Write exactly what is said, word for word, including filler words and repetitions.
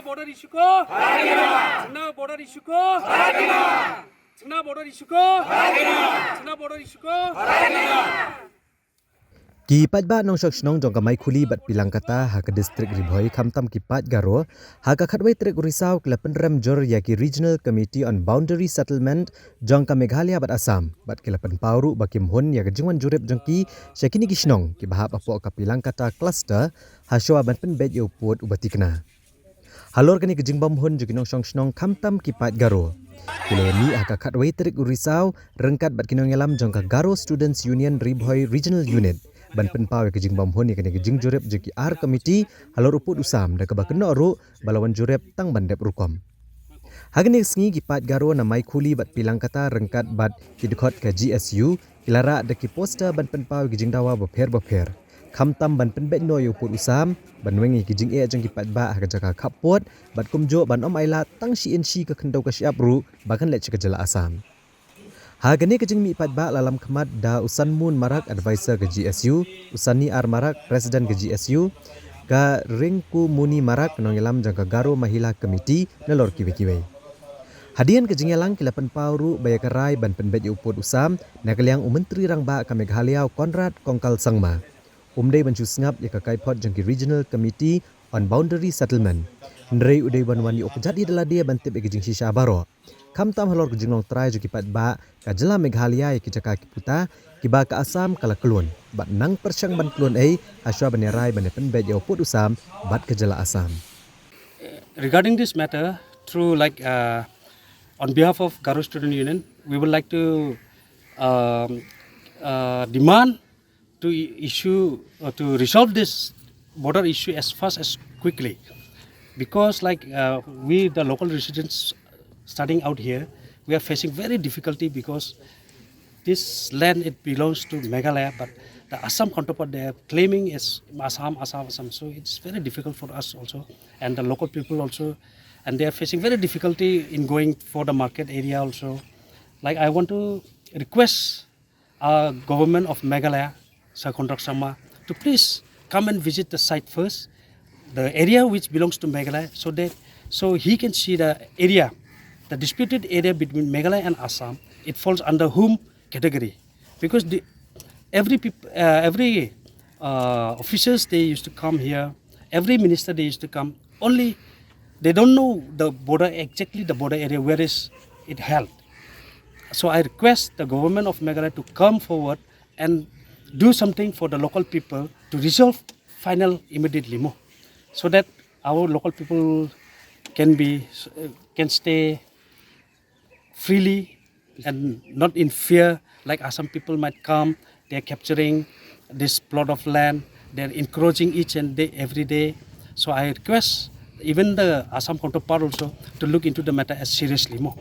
Border issue ko? Chingna border issue ko? Chingna border issue ko? Chingna border issue ko? Ki paidbah nongshong shnong jong ka Maikhuli bad Pilangkata ha ka distrik Ri Bhoi khamtam ki paid Garo ha ka khatwei tarik u Risaw ki la pynrem jur ïa ki Regional Committee on Boundary Settlement jong ka Meghalaya bad Assam bad ki la pynpaw ruh ba kim hun ïa ka jingwan jurip jong ki sha kine ki shnong kiba hap hapoh ka Pilangkata cluster ha shwa ban pynbeit ïa u pud uba tikna. Halor kane ka jingbymhun jong ki nongshong shnong khamtam ki paid Garo, ki la ïamih ha ka khatwei tarik u Risaw ryngkat bad ki nongïalam jong ka Garo Students Union Ri Bhoi Regional Unit ban pynpaw ïa ka jingbymhun ïa kane ka jingjurip jong ki ar komiti halor u pud u sam da kaba kynnoh ruh ba la wan jurip tang ban dep rukom. Ha kane ka sngi ki paid Garo na Maikhuli bad Pilangkata ryngkat bad ki dkhot ka G S U ki la rah da ki poster ban pynpaw ïa ki jingdawa bapher bapher khamtam ban pynbeit noh ïa u pud u sam, ban weng ïa ki jingeh jong ki paidbah ha ka jaka khappud bad kumjuh ban ym ailad tang shi inshi ka khyndew ka shyiap ruh ba kan leit sha ka jylla Assam. Ha kane ka jingmih paidbah la lamkhmat da u Sanmun Marak, advisor ka G S U, u Sani R Marak, president ka G S U, ka Ringkumuni Marak, nongïalam jong ka Garo Mahila Committee, nalor kiwei kiwei. Hadien ka jingïalang ki la pynpaw ruh ba ïa ka rai ban pynbeit ïa u pud u sam na ka liang u Myntri Rangbah ka Meghalaya u Conrad Kongkal Sangma um dei ban shu sngap ïa ka kaiphod jong ki Regional Committee on Boundary Settlement. Hynrei u dei ban wan ïoh kjat ïa da lade ban tip ïa ki jingshisha baroh, khamtam halor ka jinglong trai jong ki paidbah ka jylla Meghalaya ïa ki jaka ki puta kiba ka Assam ka la khlun bad nang pyrshang ban khlun ei ha shwa ban ïa rai ban ïa pynbeit ïa u pud u sam bad ka jylla Assam. Regarding this matter, through like uh, on behalf of Garo Student Union, we would like to um, uh, demand to issue or to resolve this border issue as fast as quickly, because like uh, we the local residents starting out here, we are facing very difficulty because this land it belongs to Meghalaya, but the Assam counterpart they are claiming is Assam, Assam, Assam. So it's very difficult for us also, and the local people also, and they are facing very difficulty in going for the market area also. Like I want to request uh, government of Meghalaya, Sir Conrad Sangma, to please come and visit the site first, the area which belongs to Meghalaya, so that so he can see the area, the disputed area between Meghalaya and Assam. It falls under whom category? Because the, every peop, uh, every uh, officers they used to come here, every minister they used to come. Only they don't know the border exactly the border area where is it held. So I request the government of Meghalaya to come forward and do something for the local people to resolve final immediately mo, so that our local people can be uh, can stay freely and not in fear like Assam people might come. They are capturing this plot of land. They are encroaching each and day, every day. So I request even the Assam counterpart also to look into the matter as seriously more.